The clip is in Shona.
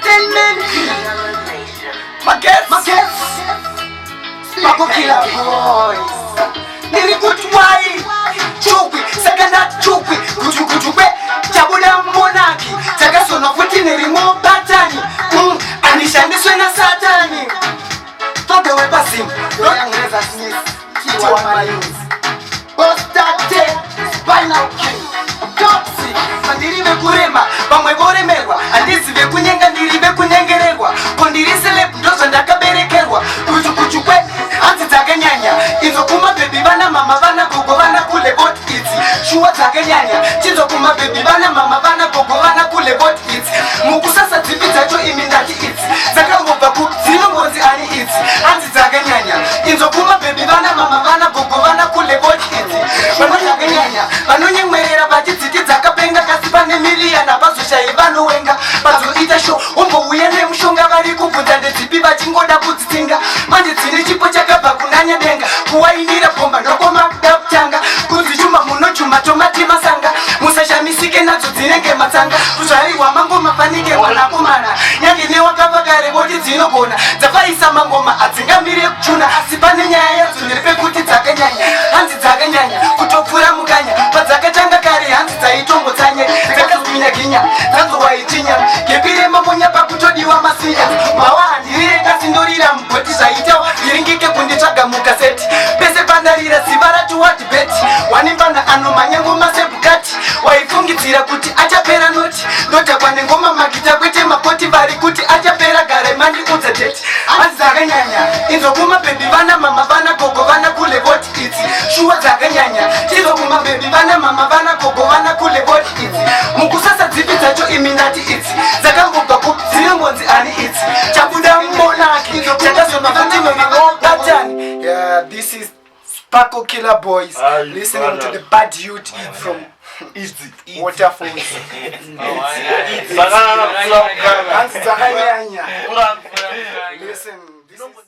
Entertainment. Magetsi. Magetsi. Sparkle Killer Boys. Ndiri kuti wai chukwi saka ndati chukwi guchu kwe chabuda monaki dzakasonwa futi nerimwe bhatani andishandiswe nasatani toge wepazimu royangreza smith tiwa mayuzi Bostate, Spinal King, Topsy, vandiri vekurema vamwe voremerwa handizi vekunyenga ndiri vekunyengererwa ko ndiri celeb ndozvandakaberekerwa kuchukuchu kwe hanzi dzakanyanya idzo kumabhebhi vana mama vana gogo vana kule bot idzi shuwa dzakanyanya chidzo kumabhebhi vana mama vana gogo vana kule bot idzi mukusasa dzipi dzacho imi ndati idzi dzakangobva ku dzinongonzi ani idzi hanzi dzakanyanya inzo kumabhebhi vana mama vana gogo vana kule bot idzi vanonyanya vanonyemwerera vachidziti dzakapenga kasi pane miriyani hapazoshayi vanowenga vazoita sho umbouya nemushonga vari kubvunza ndedzipi vachingoda kudzitsinga manje dzine chipo chakabva kunanya denga kuwainira bhomba ndokomakuda kutanga kunzi chuma munochuma tomati masanga musashamisike nadzo dzinenge matsanga kuzvarirwa mangoma fanike mwanakomana nyange newakafa kare voti dzinogona dzafaisa mangoma hadzingamire kuchuna asi pane nyaya yadzo ndepekuti dzakanyanya hanzi dzakanyanya kutopfuura mukanya padzakatanga kare hanzi dzaitongotsanya dzakazwinya ginya dzanzowaichinya gepire mamonya pakutodiwa masinya mawa handirire kasi ndorira mugoti zvaita viringike kunditsvaga mukaseti pese pandarira ziva ratiwati beti wanimbana anomhanya ngoma sebukati waifungidzira kuti achapera noti ndodhakwa nengoma magita kwete makoti vari kuti achapera gare mandiudza date hanzi dzakanyanya inzo kumabhebhi vana mama vana gogo vana kule voti idzi shuwa dzakanyanya tizo kumabhebhi vana mama vana gogo vana kule voti idzi mukusasa dzipi dzacho imi ndati idzi dzakangobva ku dzinongonzi ani idzi chabuda monaki chakazoma futi mamabatani. Yeah, this is Sparkle Killer Boys. Aye, listening to brother. the bad youth from Waterfalls. Dzakanyanya. Hanzi dzakanyanya.